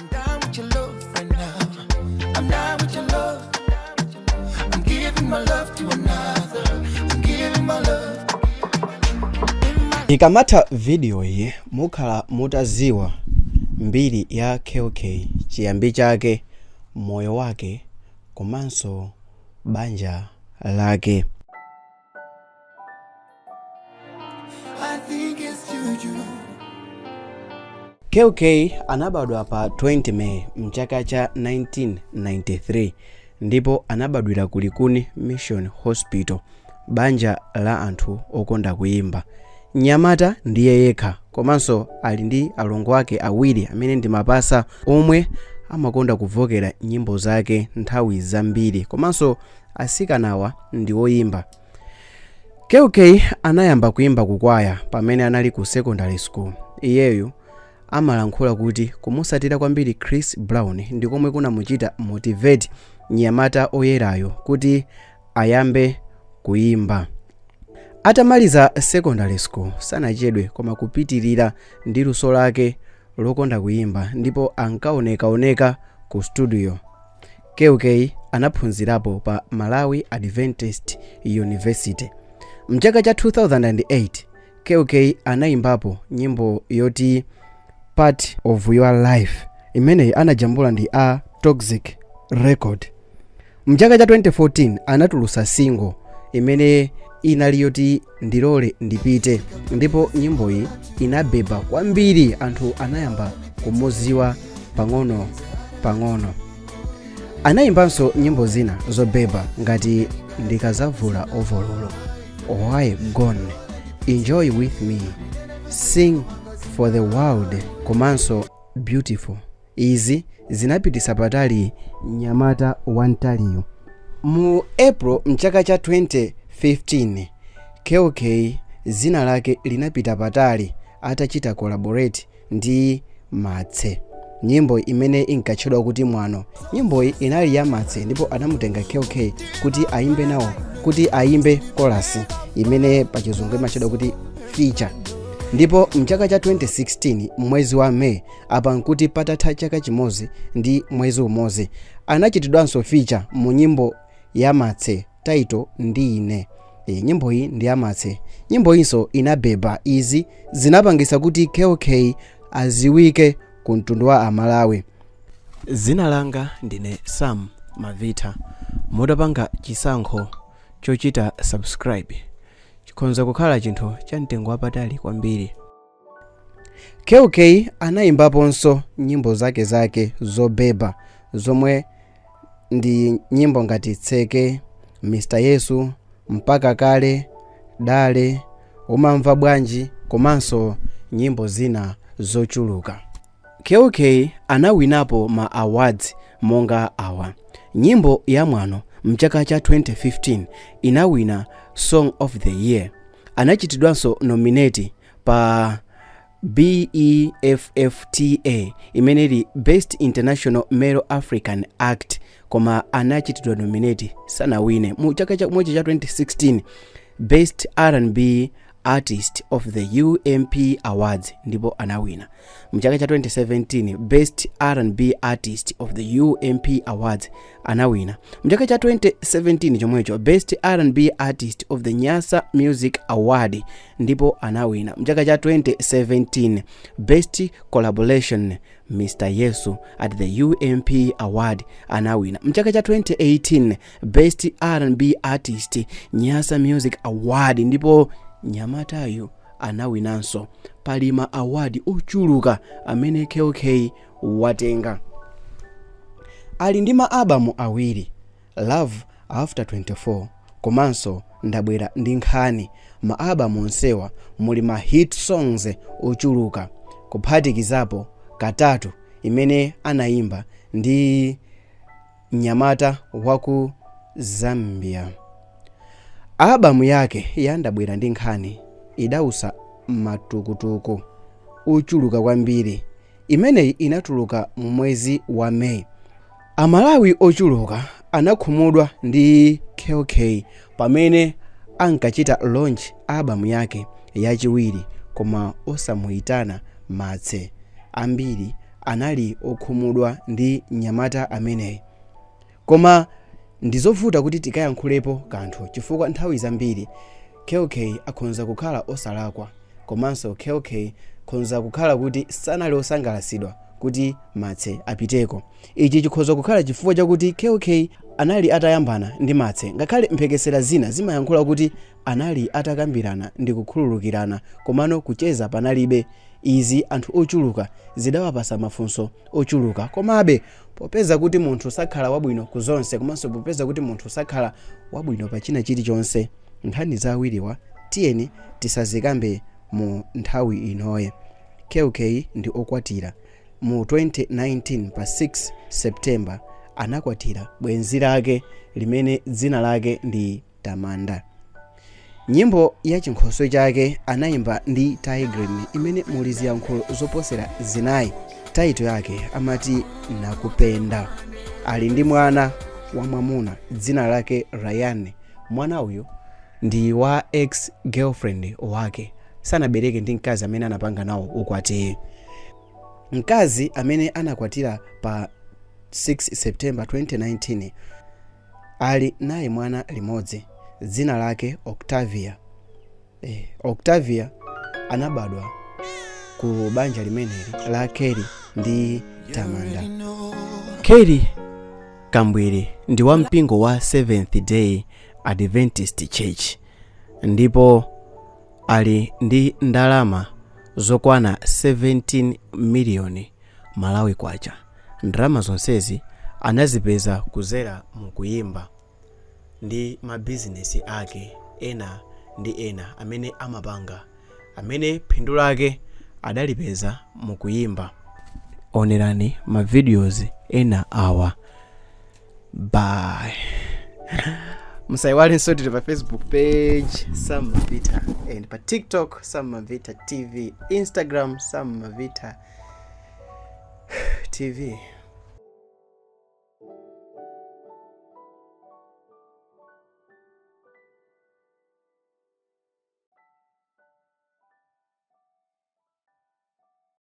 I'm down with your love right now. I'm down with your love. I'm giving my love to another. I'm giving my love. Ikamatha video iyi, mukhala mutaziwa mbiri ya Kell Kay, chiyambi chake, moyo wake komanso banja lake. I think it's juju. Kell Kay anabadwa pa 20 May mchaka cha 1993 ndipo anabadwira ku Likuni Mission Hospital, banja la anthu okonda kuyimba. Mnyamata ndiye yekha, komanso ali ndi alongo ake awiri amene ndi mapasa omwe amakonda kuvokera nyimbo zake nthawi zambiri, komanso asikanawa ndi oyimba. Kell Kay anayamba kuyimba kukwaya pamene anali ku secondary school. Iyeyu amalankhula kuti kumusatira kwambiri Chris Brown ndikomwe kunamuchita motivate mnyamata oyerayo kuti ayambe kuyimba. Atamaliza secondary school sanachedwe koma kupitirira ndi luso lake lokonda kuyimba, ndipo ankaonekaoneka ku studio. Kell Kay anaphunzirapo pa Malawi Adventist University. Mchaka cha 2008 Kell Kay anayimbapo nyimbo yoti "Part of Your Life" imeneyi anajambula ndi a Toxic Record. Mchaka cha 2014 anatulusa single imene inali yoti "Ndilole Ndipite", ndipo nyimboyi inabeba kwambiri, anthu anayamba kumuziwa pang'ono pang'ono. Anayimbanso nyimbo zina zobeba ngati "Ndikazavula Ovololo", "Why Gone", "Enjoy With Me", "Sing for the World" komanso "Beautiful". Izi zinapitisa patali mnyamata wamtaliyo. Mu April mchaka cha 2015, Kell Kay zina lake linapita patali atachita collaborate ndi Matse, nyimbo imene inkatchedwa kuti "Mwano". Nyimboyi inali ya Matse ndipo anamutenga Kell Kay kuti ayimbe nawo, kuti ayimbe chorus imene pachizungu imatchedwa kuti feature. Ndipo mchaka cha 2016 mwezi wa May, apa nkuti patatha chaka chimodzi ndi mwezi umodzi, anachitidwanso feature mu nyimbo ya Matse title "Ndi Ine". Nyimbo iyi ndi ya Matse. Nyimbo inso inabeba. Izi zinapangisa kuti Kell Kay aziwike ku mtundu wa Amalawi. Zina langa ndine Sam Mavita. Mutapanga chisankho chochita subscribe, chikhonza kukhala chinthu cha mtengo wapatali kwambiri. Kell Kay anayimbaponso nyimbo zake zake zobeba zomwe ndi nyimbo ngati "Tseke", "Mr Yesu", "Mpaka Kale", "Dale", "Umamva Bwanji" komanso nyimbo zina zochuluka. Kell Kay anawinapo ma awards monga awa: nyimbo ya "Mwano" mchaka cha 2015 inawina Song of the Year. Anachitidwanso nominate pa BEFFTA imene ili Best International Male African Act, koma anachitidwa nominate, sanawine. Mu chaka chomwecho cha 2016, Best R&B Artist of the UMP Awards, ndipo anawina. Mchaka cha 2017, Best R&B Artist of the UMP Awards, anawina. Mchaka cha 2017 chomwecho, Best R&B Artist of the Nyasa Music Award, ndipo anawina. Mchaka cha 2017, Best Collaboration Mr Yesu at the UMP Award, anawina. Mchaka cha 2018, Best R&B Artist Nyasa Music Award, ndipo nyamatayu anawinanso. Pali ma award ochuluka amene Kell Kay watenga. Ali ndi ma album awiri, "Love After 24" komanso "Ndabwera Ndi Nkhani". Ma album onsewa muli ma hit songs ochuluka, kuphatikizapo "Katatu" imene anayimba ndi mnyamata waku Zambia. Album yake ya "Ndabwera Ndi Nkhani" idausa matukutuku ochuluka kwambiri. Imeneyi inatuluka mu mwezi wa Meyi. Amalawi ochuluka anakhumudwa ndi Kell Kay pamene ankachita launch album yake yachiwiri koma osamuyitana Matse. Ambiri anali okhumudwa ndi mnyamata ameneyi. Koma ndizovuta kuti tikayankhulepo kanthu chifukwa nthawi zambiri Kell Kay akhonza kukhala osalakwa komanso Kell Kay khonza kukhala kuti sanali osangalasidwa kuti Martse apiteko. Ichi chikhoza kukhala chifukwa chakuti Kell Kay anali atayambana ndi Martse ngakhale mphekesera zina zimayankhula kuti anali atakambirana ndikukhululukirana komano kucheza panalibe. Izi anthu ochuluka zidawapasa mafunso ochuluka komabe popeza kuti munthu sakhala wabwino ku zonse komanso popeza kuti munthu sakhala wabwino pa china chilichonse nkhani za awiriwa tiyeni tisazikambe mu nthawi inoyi. Kell Kay ndi okwatira. Mu 2019 pa 6 September anakwatira bwenzi lake limene dzina lake ndi Tamanda. Nyimbo ya chinkhoswe chake anayimba ndi Tay Grin imene muli ziyankhulo zoposera zinayi. Title yake amati Nakupenda. Ali ndi mwana wamwamuna dzina lake Ryan. Mwana uyu ndi wa ex girlfriend wake. Sanabereke ndi mkazi amene anapanga nawo ukwati. Mkazi amene anakwatira pa 6 September 2019 ali naye mwana limodzi dzina lake Octavia. Octavia anabadwa ku banja limeneli la Kelly ndi Tamanda. Kelly Kambwiri ndi wa mpingo wa Seventh Day Adventist Church ndipo ali ndi ndalama zokwana 17 miliyoni Malawi Kwacha. Ndalama zonsezi anazipeza kuzera mu kuyimba ndi mabizinesi ake ena ndi ena amene amapanga amene phindu lake adalipeza mu kuyimba. Onerani ma videos ena awa. Bye. Musaiwalenso tili pa Facebook page Sam Mavita and pa TikTok Sam Mavita TV, Instagram Sam Mavita TV.